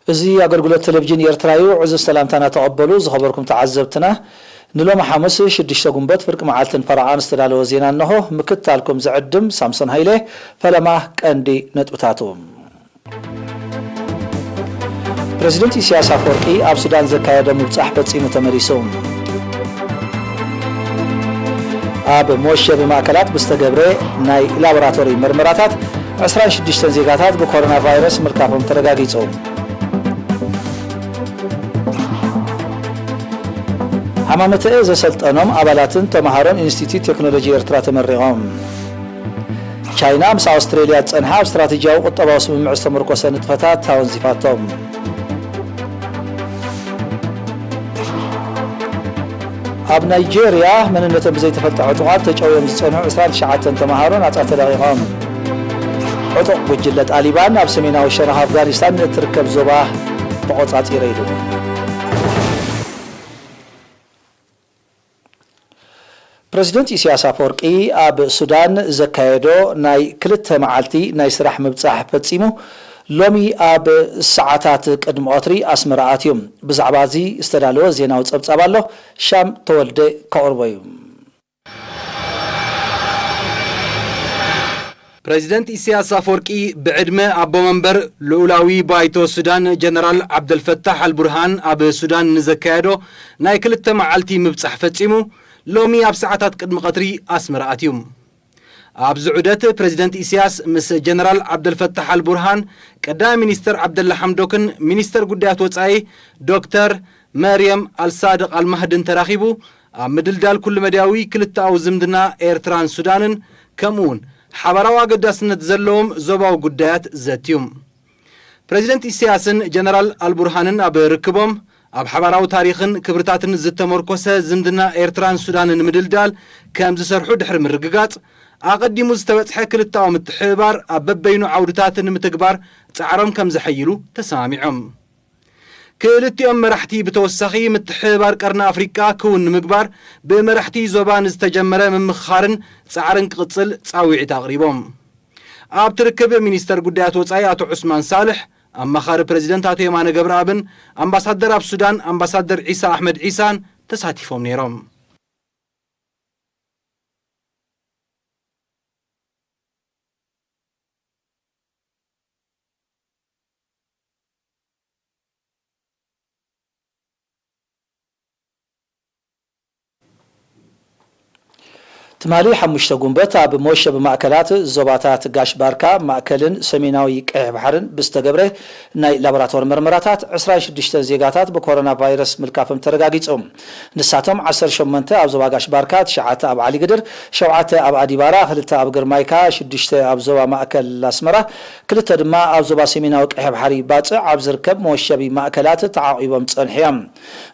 እዚ ኣገልግሎት ቴሌቪዥን ኤርትራ እዩ። ዕዙዝ ሰላምታና ተቐበሉ። ዝኸበርኩም ተዓዘብትና፣ ንሎሚ ሓሙስ ሽዱሽተ ጉንበት ፍርቂ መዓልትን ፈረቓን ዝተዳለወ ዜና እንሆ። ምክትታልኩም ዝዕድም ሳምሶን ሃይለ። ፈለማ ቀንዲ ነጥብታቱ። ፕረዚደንት ኢሳያስ ኣፈወርቂ ኣብ ሱዳን ዘካየዶ ምብጻሕ ፈጺሙ ተመሊሱ። ኣብ መወሸቢ ማእከላት ብዝተገብረ ናይ ላቦራቶሪ መርመራታት ዕስራን ሽዱሽተን ዜጋታት ብኮሮና ቫይረስ ምልካፎም ተረጋጊጹ። ሃማመተኤ ዘሰልጠኖም ኣባላትን ተምሃሮን ኢንስቲትዩት ቴክኖሎጂ ኤርትራ ተመሪቖም። ቻይና ምስ ኣውስትሬልያ ዝጸንሓ ኣብ ስትራቴጂያዊ ቁጠባዊ ስምምዕ ዝተመርኮሰ ንጥፈታት ኣወንዚፋቶም። ኣብ ናይጄርያ መንነቶም ብዘይተፈልጠ ዕጡቓት ተጨውዮም ዝጸንሑ ዕስራን ትሽዓተን ተምሃሮ ናጻ ተለቒቖም። ዕጡቕ ጉጅለ ጣሊባን ኣብ ሰሜናዊ ሸነኽ ኣፍጋኒስታን እትርከብ ዞባ ተቖጻጺረ ኢሉ። ፕረዚደንት ኢሳያስ ኣፈወርቂ ኣብ ሱዳን ዘካየዶ ናይ ክልተ መዓልቲ ናይ ስራሕ ምብጻሕ ፈጺሙ፣ ሎሚ ኣብ ሰዓታት ቅድሚ ቀትሪ ኣስመራ ኣትዩ። ብዛዕባ እዚ ዝተዳለወ ዜናዊ ጸብጻብ ኣሎ። ሻም ተወልደ ከቕርቦ እዩ። ፕረዚደንት ኢሳያስ ኣፈወርቂ ብዕድመ ኣቦ መንበር ልኡላዊ ባይቶ ሱዳን ጀነራል ዓብደልፈታሕ ኣልቡርሃን ኣብ ሱዳን ንዘካየዶ ናይ ክልተ መዓልቲ ምብጻሕ ፈጺሙ፣ ሎሚ ኣብ ሰዓታት ቅድሚ ቀትሪ ኣስመራ ኣትዩ። ኣብዚ ዑደት ፕረዚደንት ኢሳያስ ምስ ጀነራል ዓብደልፈታሕ ኣልቡርሃን፣ ቀዳማይ ሚኒስተር ዓብደላ ሓምዶክን ሚኒስተር ጉዳያት ወጻኢ ዶክተር መርየም ኣልሳድቕ ኣልማህድን ተራኺቡ፣ ኣብ ምድልዳል ኩሉ መዳያዊ ክልተኣዊ ዝምድና ኤርትራን ሱዳንን፣ ከምኡውን ሓባራዊ ኣገዳስነት ዘለዎም ዞባዊ ጉዳያት ዘትዩ። ፕረዚደንት ኢሳያስን ጀነራል ኣልቡርሃንን ኣብ ርክቦም፣ ኣብ ሓባራዊ ታሪኽን ክብርታትን ዝተመርኮሰ ዝምድና ኤርትራን ሱዳንን ንምድልዳል ከም ዝሰርሑ ድሕሪ ምርግጋጽ፣ ኣቐዲሙ ዝተበጽሐ ክልተኣዊ ምትሕብባር ኣብ በበይኑ ዓውድታት ንምትግባር ጻዕሮም ከም ዘሐይሉ ተሰማሚዖም። ክልቲኦም መራሕቲ ብተወሳኺ ምትሕብባር ቀርኒ ኣፍሪቃ ክውን ንምግባር ብመራሕቲ ዞባ ንዝተጀመረ ምምኽኻርን ጻዕርን ክቕጽል ጻውዒት ኣቕሪቦም። ኣብቲ ርክብ ሚኒስተር ጉዳያት ወጻኢ ኣቶ ዑስማን ሳልሕ፣ ኣማኻሪ ፕረዚደንት ኣቶ የማነ ገብረኣብን ኣምባሳደር ኣብ ሱዳን ኣምባሳደር ዒሳ ኣሕመድ ዒሳን ተሳቲፎም ነይሮም። ትማሊ ሓሙሽተ ጉንበት ኣብ መወሸቢ ማእከላት ዞባታት ጋሽ ባርካ፣ ማእከልን ሰሜናዊ ቀይሕ ባሕርን ብዝተገብረ ናይ ላቦራቶሪ መርመራታት ዕስራን ሽዱሽተን ዜጋታት ብኮሮና ቫይረስ ምልካፎም ተረጋጊጹ። ንሳቶም ዓሰርተ ሸሞንተ ኣብ ዞባ ጋሽ ባርካ፣ ትሽዓተ ኣብ ዓሊ ግድር፣ ሸውዓተ ኣብ ኣዲባራ፣ ክልተ ኣብ ግርማይካ፣ ሽዱሽተ ኣብ ዞባ ማእከል ኣስመራ፣ ክልተ ድማ ኣብ ዞባ ሰሜናዊ ቀይሕ ባሕሪ ባጽዕ ኣብ ዝርከብ መወሸቢ ማእከላት ተዓቒቦም ጸንሑ እዮም።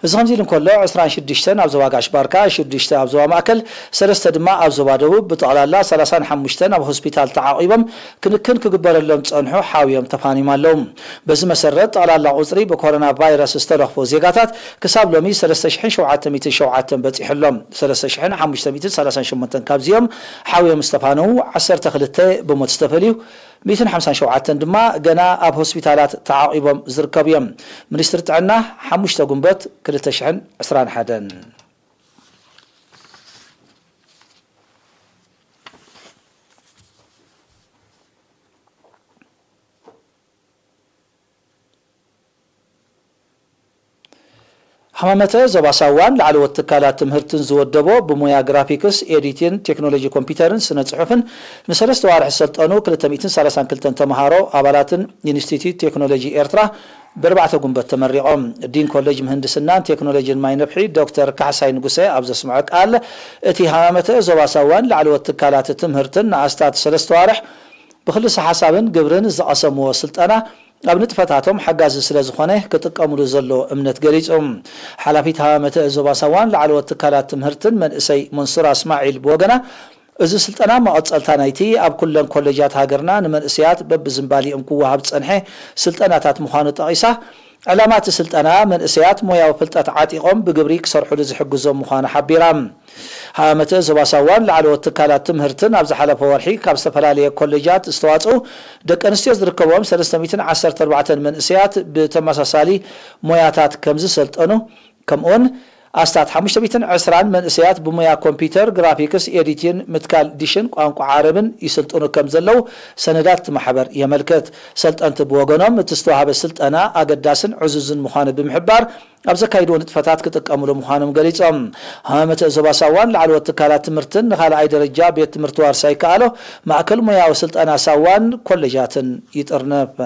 እዚ ከምዚ ኢሉ እንከሎ፣ ዕስራን ሽዱሽተን ኣብ ዞባ ጋሽ ባርካ፣ ሽዱሽተ ኣብ ዞባ ማእከል፣ ሰለስተ ድማ ኣብ ዞባ ደቡብ፣ ብጠቕላላ ሰላሳን ሓሙሽተን ኣብ ሆስፒታል ተዓቒቦም ክንክን ክግበረሎም ጸንሑ ሓውዮም ተፋኒዮም ኣለዉ። በዚ መሰረት፣ ጠቕላላ ቁጽሪ ብኮሮና ቫይረስ ዝተለኽፎ ዜጋታት ክሳብ ሎሚ ሰለስተ ሽሕን ሸውዓተ ሚእትን ሸውዓተን በጺሑ ኣሎ። ሰለስተ ሽሕን ሓሙሽተ ሚእትን ሰላሳን ሸሞንተን ካብዚኦም ሓውዮም ዝተፋነዉ ዓሰርተ ክልተ ብሞት ዝተፈልዩ፣ ሚእትን ሓምሳን ሸውዓተን ድማ ገና ኣብ ሆስፒታላት ተዓቒቦም ዝርከቡ እዮም። ሚኒስትሪ ጥዕና፣ ሓሙሽተ ጉንበት ክልተ ሽሕን ዕስራን ሓደን። ሃማመተ ዞባ ሳዋን ላዕለዎት ትካላት ትምህርትን ዝወደቦ ብሞያ ግራፊክስ፣ ኤዲቲን፣ ቴክኖሎጂ ኮምፒውተርን ስነ ጽሑፍን ንሰለስተ ዋርሒ ዝሰልጠኑ ክልተ ሚእትን ሰላሳን ክልተን ተምሃሮ ኣባላትን ኢንስቲትዩት ቴክኖሎጂ ኤርትራ ብኣርባዕተ ጉንበት ተመሪቖም። ዲን ኮሌጅ ምህንድስናን ቴክኖሎጂን ማይ ነፍሒ ዶክተር ካሕሳይ ንጉሰ ኣብ ዘስምዖ ቃል፣ እቲ ሃማመተ ዞባ ሳዋን ላዕለዎት ትካላት ትምህርትን ንኣስታት ሰለስተ ዋርሕ ብክልሰ ሓሳብን ግብርን ዝቐሰምዎ ስልጠና ኣብ ንጥፈታቶም ሓጋዚ ስለ ዝኾነ ክጥቀምሉ ዘለዎ እምነት ገሊጹ። ሓላፊት ሃማመተ ዞባ ሳዋን ላዕለዎት ትካላት ትምህርትን መንእሰይ መንሱራ እስማዒል ብወገና፣ እዚ ስልጠና መቐጸልታ ናይቲ ኣብ ኩለን ኮሌጃት ሃገርና ንመንእሰያት በብዝንባሊኦም ክወሃብ ዝጸንሐ ስልጠናታት ምዃኑ ጠቒሳ፣ ዕላማ እቲ ስልጠና መንእሰያት ሞያዊ ፍልጠት ዓጢቖም ብግብሪ ክሰርሑሉ ዝሕግዞም ምዃኑ ሓቢራ። ሃመተ ዞባ ሳዋን ላዕለዎት ትካላት ትምህርትን ኣብ ዝሓለፈ ወርሒ ካብ ዝተፈላለየ ኮሌጃት ዝተዋጽኡ ደቂ ኣንስትዮ ዝርከብዎም ሰለስተ ሚእትን ዓሰርተ ኣርባዕተን መንእሰያት ብተመሳሳሊ ሞያታት ከም ዝሰልጠኑ፣ ከምኡውን ኣስታት ሓሙሽተ ሚእትን ዕስራን መንእሰያት ብሞያ ኮምፒውተር ግራፊክስ፣ ኤዲቲን፣ ምትካል ዲሽን ቋንቋ ዓረብን ይስልጥኑ ከም ዘለዉ ሰነዳት እቲ ማሕበር የመልክት። ሰልጠንቲ ብወገኖም እቲ ዝተዋህበ ስልጠና ኣገዳስን ዕዙዝን ምዃኑ ብምሕባር ኣብ ዘካይድዎ ንጥፈታት ክጥቀምሉ ምዃኖም ገሊጾም። ሃመተ ዞባ ሳዋን ላዕለዎት ትካላት ትምህርትን ንኻልኣይ ደረጃ ቤት ትምህርቲ ዋርሳይ ከኣሎ ማእከል ሞያዊ ስልጠና ሳዋን ኮሌጃትን ይጥርነፍ።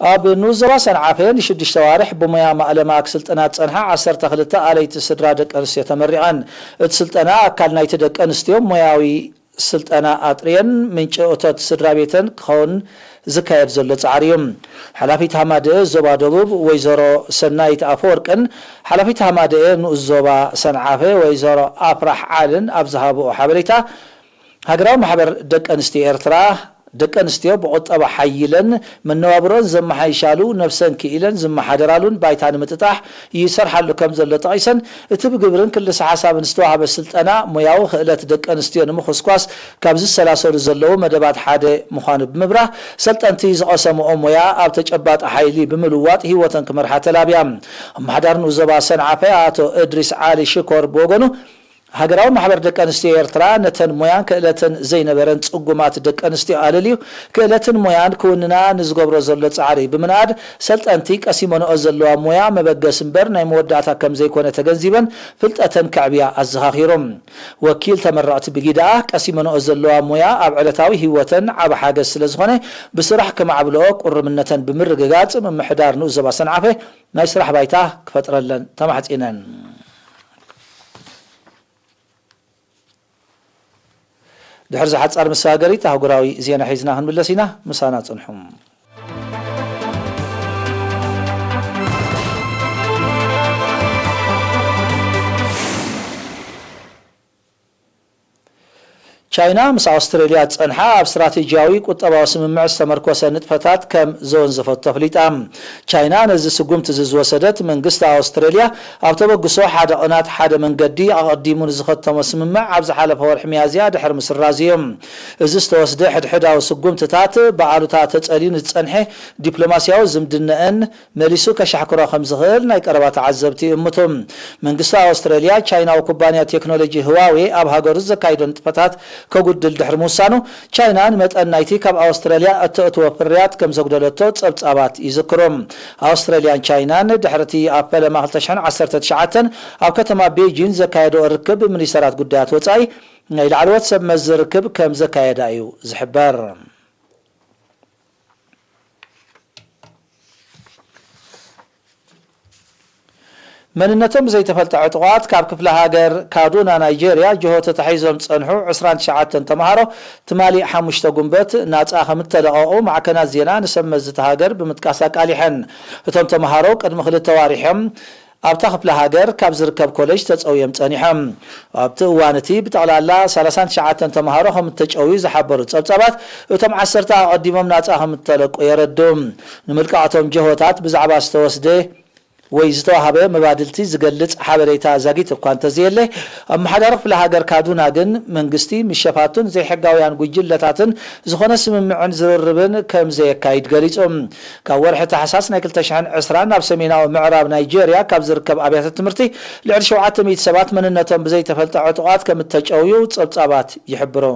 ኣብ ንኡስ ዞባ ሰንዓፈ ንሽዱሽተ ኣዋርሕ ብሞያ ማእለማ ክስልጥና ዝጸንሓ ዓሰርተ ክልተ ኣለይቲ ስድራ ደቂ ኣንስትዮ ተመሪቐን። እቲ ስልጠና ኣካል ናይቲ ደቂ ኣንስትዮ ሞያዊ ስልጠና ኣጥርየን ምንጪ እቶት ስድራ ቤተን ክኸውን ዝካየድ ዘሎ ጻዕሪ እዩ። ሓላፊት ሃማደኤ ዞባ ደቡብ ወይዘሮ ሰናይት ኣፈወርቅን ሓላፊት ሃማደኤ ንኡስ ዞባ ሰንዓፈ ወይዘሮ ኣፍራሕ ዓልን ኣብ ዝሃብኦ ሓበሬታ፣ ሃገራዊ ማሕበር ደቂ ኣንስትዮ ኤርትራ፣ ደቂ ኣንስትዮ ብቑጠባ ሓይለን መነባብሮን ዘመሓይሻሉ፣ ነብሰን ክኢለን ዝመሓደራሉን ባይታ ንምጥጣሕ ይሰርሓሉ ከም ዘሎ ጠቒሰን፣ እቲ ብግብርን ክልሰ ሓሳብን ዝተዋህበ ስልጠና፣ ሞያዊ ክእለት ደቂ ኣንስትዮ ንምኹስኳስ ካብ ዝሰላሰሉ ዘለዉ መደባት ሓደ ምዃኑ ብምብራህ፣ ሰልጠንቲ ዝቐሰምኦ ሞያ ኣብ ተጨባጢ ሓይሊ ብምልዋጥ ህይወተን ክመርሓ ተላብያ። ኣመሓዳሪ ንኡስ ዞባ ሰንዓፈ ኣቶ እድሪስ ዓሊ ሽኮር ብወገኑ፣ ሃገራዊ ማሕበር ደቂ ኣንስትዮ ኤርትራ ነተን ሞያን ክእለትን ዘይነበረን ጽጉማት ደቂ ኣንስትዮ ኣለልዩ፣ ክእለትን ሞያን ክውንና ንዝገብሮ ዘሎ ጻዕሪ ብምንኣድ፣ ሰልጠንቲ ቀሲመንኦ ዘለዋ ሞያ መበገሲ እምበር ናይ መወዳእታ ከም ዘይኮነ ተገንዚበን፣ ፍልጠተን ከዕብያ ኣዘኻኺሩ። ወኪል ተመረቕቲ ብጊዳኣ ቀሲመንኦ ዘለዋ ሞያ ኣብ ዕለታዊ ህይወተን ዓቢ ሓገዝ ስለ ዝኾነ፣ ብስራሕ ከማዕብልኦ ቁርምነተን ብምርግጋጽ፣ ምምሕዳር ንኡስ ዞባ ሰንዓፈ ናይ ስራሕ ባይታ ክፈጥረለን ተማሕጺነን። ድሕሪ ዝሓጻር መሰጋገሪት ኣህጉራዊ ዜና ሒዝና ክንምለስ ኢና። ምሳና ጽንሑ። ቻይና ምስ ኣውስትሬልያ ዝጸንሓ ኣብ ስትራቴጂያዊ ቁጠባዊ ስምምዕ ዝተመርኮሰ ንጥፈታት ከም ዘወንዘፈቶ ኣፍሊጣ። ቻይና ነዚ ስጉምቲ እዚ ዝወሰደት፣ መንግስቲ ኣውስትሬልያ ኣብ ተበግሶ ሓደ ቅናት ሓደ መንገዲ ኣቐዲሙ ንዝኸተሞ ስምምዕ ኣብ ዝሓለፈ ወርሒ ሚያዝያ ድሕሪ ምስራዝ እዩ። እዚ ዝተወስደ ሕድሕዳዊ ስጉምትታት ብኣሉታ ተጸልዩ ንዝጸንሐ ዲፕሎማስያዊ ዝምድነአን መሊሱ ከሻሕክሮ ከም ዝኽእል ናይ ቀረባ ተዓዘብቲ ይእምቱ። መንግስቲ ኣውስትራልያ፣ ቻይናዊ ኩባንያ ቴክኖሎጂ ህዋዌ ኣብ ሃገሩ ዘካይዶ ንጥፈታት ከጉድል ድሕሪ ምውሳኑ፣ ቻይና ንመጠን ናይቲ ካብ ኣውስትራልያ እተእትዎ ፍርያት ከም ዘጉደለቶ ጸብጻባት ይዝክሩ። ኣውስትራልያን ቻይናን ድሕሪ እቲ ኣብ ፈለማ ክልተ ሽሕን ዓሰርተ ትሽዓተን ኣብ ከተማ ቤጂን ዘካየደኦ ርክብ ብሚኒስተራት ጉዳያት ወጻኢ ናይ ላዕለዎት ሰብ መዚ ርክብ ከም ዘካየዳ እዩ ዝሕበር። መንነቶም ብዘይተፈልጠ ዕጡቓት ካብ ክፍለ ሃገር ካዱና ናይጄርያ ጅሆ ተታሒዞም ዝጸንሑ ዕስራን ትሽዓተን ተምሃሮ ትማሊ ሓሙሽተ ጉንበት ናጻ ከም እተለቐቑ ማዕከናት ዜና ንሰብ መዚ እታ ሃገር ብምጥቃስ ኣቃሊሐን። እቶም ተምሃሮ ቅድሚ ክልተ ዋሪሖም ኣብታ ክፍለ ሃገር ካብ ዝርከብ ኮሌጅ ተጸውዮም ጸኒሖም። ኣብቲ እዋን እቲ ብጠቕላላ ሰላሳን ትሽዓተን ተምሃሮ ከም እተጨውዩ ዝሓበሩ ጸብጻባት፣ እቶም ዓሰርተ ኣቐዲሞም ናጻ ከም እተለቁ የረድኡ። ንምልቃቕ እቶም ጀሆታት ብዛዕባ ዝተወስደ ወይ ዝተዋህበ መባድልቲ ዝገልጽ ሓበሬታ ዛጊት እኳ እንተዘየለ፣ ኣመሓዳሪ ክፍለ ሃገር ካዱና ግን መንግስቲ ምስ ሸፋቱን ዘይሕጋውያን ጉጅለታትን ዝኾነ ስምምዕን ዝርርብን ከም ዘየካይድ ገሊጹ። ካብ ወርሒ ታሕሳስ ናይ ክልተ ሽሕን ዕስራን ናብ ሰሜናዊ ምዕራብ ናይጄርያ ካብ ዝርከብ ኣብያተ ትምህርቲ ልዕሊ ሸውዓተ ሚእቲ ሰባት መንነቶም ብዘይተፈልጠ ዕጡቓት ከም እተጨውዩ ጸብጻባት ይሕብሩ።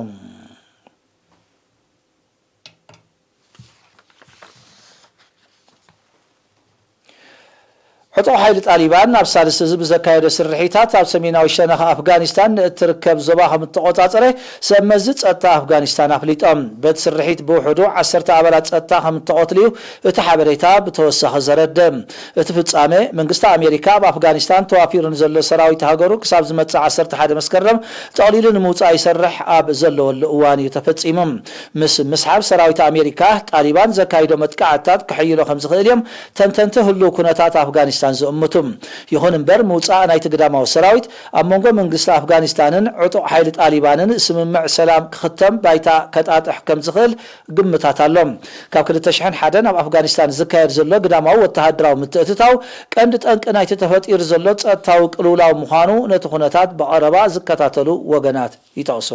ዕጡቕ ሓይሊ ጣሊባን ኣብ ሳልስቲ እዚ ብዘካየዶ ስርሒታት ኣብ ሰሜናዊ ሸነኽ ኣፍጋኒስታን ንእትርከብ ዞባ ከም እተቖጻጸረ ሰብ መዚ ጸጥታ ኣፍጋኒስታን ኣፍሊጦም። በቲ ስርሒት ብውሕዱ ዓሰርተ ኣባላት ጸጥታ ከም እተቐትሉ እዩ እቲ ሓበሬታ ብተወሳኺ ዘረድእ። እቲ ፍጻመ፣ መንግስቲ ኣሜሪካ ኣብ ኣፍጋኒስታን ተዋፊሩ ንዘሎ ሰራዊት ሃገሩ ክሳብ ዝመጽእ ዓሰርተ ሓደ መስከረም ጠቕሊሉ ንምውጻእ ይሰርሕ ኣብ ዘለወሉ እዋን እዩ ተፈጺሙ። ምስ ምስሓብ ሰራዊት ኣሜሪካ፣ ጣሊባን ዘካይዶ መጥቃዕትታት ክሕይሎ ከም ዝኽእል እዮም ተንተንቲ ህሉው ኩነታት ኣፍጋኒስታን ዝእምቱ። ይኹን እምበር፣ ምውጻእ ናይቲ ግዳማዊ ሰራዊት ኣብ መንጎ መንግስቲ ኣፍጋኒስታንን ዕጡቕ ሓይሊ ጣሊባንን ስምምዕ ሰላም ክኽተም ባይታ ከጣጥሕ ከም ዝኽእል ግምታት ኣሎ። ካብ ክልተ ሽሕን ሓደን ኣብ ኣፍጋኒስታን ዝካየድ ዘሎ ግዳማዊ ወተሃደራዊ ምትእትታው ቀንዲ ጠንቂ ናይቲ ተፈጢሩ ዘሎ ጸጥታዊ ቅልውላው ምዃኑ ነቲ ኩነታት ብቐረባ ዝከታተሉ ወገናት ይጠቕሱ።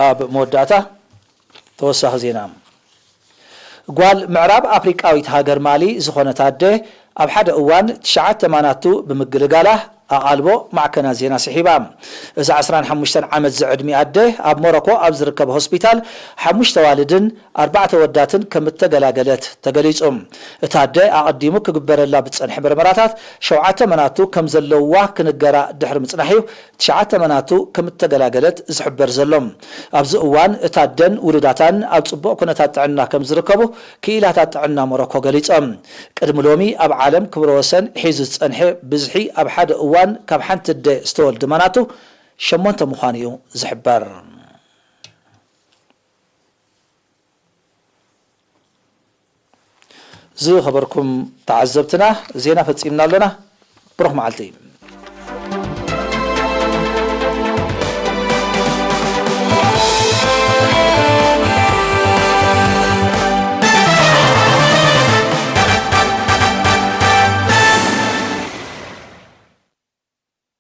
ኣብ መወዳእታ ተወሳኺ ዜና። ጓል ምዕራብ ኣፍሪቃዊት ሃገር ማሊ ዝኾነት ኣደ ኣብ ሓደ እዋን ትሽዓተ ማናቱ ብምግልጋላ ኣቓልቦ ማዕከናት ዜና ስሒባ። እዛ ዕስራን ሓሙሽተን ዓመት ዝዕድሚ ኣደ ኣብ ሞሮኮ ኣብ ዝርከብ ሆስፒታል ሓሙሽተ ዋልድን ኣርባዕተ ወዳትን ከም እተገላገለት ተገሊጹ። እታ ኣደ ኣቐዲሙ ክግበረላ ብዝጸንሐ መርመራታት ሸውዓተ መናቱ ከም ዘለውዋ ክንገራ ድሕሪ ምጽናሕ'ዩ ትሽዓተ መናቱ ከም እተገላገለት ዝሕበር ዘሎ። ኣብዚ እዋን እታ ኣደን ውሉዳታን ኣብ ጽቡቕ ኩነታት ጥዕና ከም ዝርከቡ ክኢላታት ጥዕና ሞሮኮ ገሊጾም። ቅድሚ ሎሚ ኣብ ዓለም ክብረ ወሰን ሒዙ ዝጸንሐ ብዝሒ ኣብ ሓደ እዋን ካብ ሓንቲ ኣደ ዝተወልዱ ማናቱ ሸሞንተ ምዃኑ እዩ ዝሕበር። ዝኸበርኩም ተዓዘብትና፣ ዜና ፈጺምና ኣሎና። ብሩኽ መዓልቲ።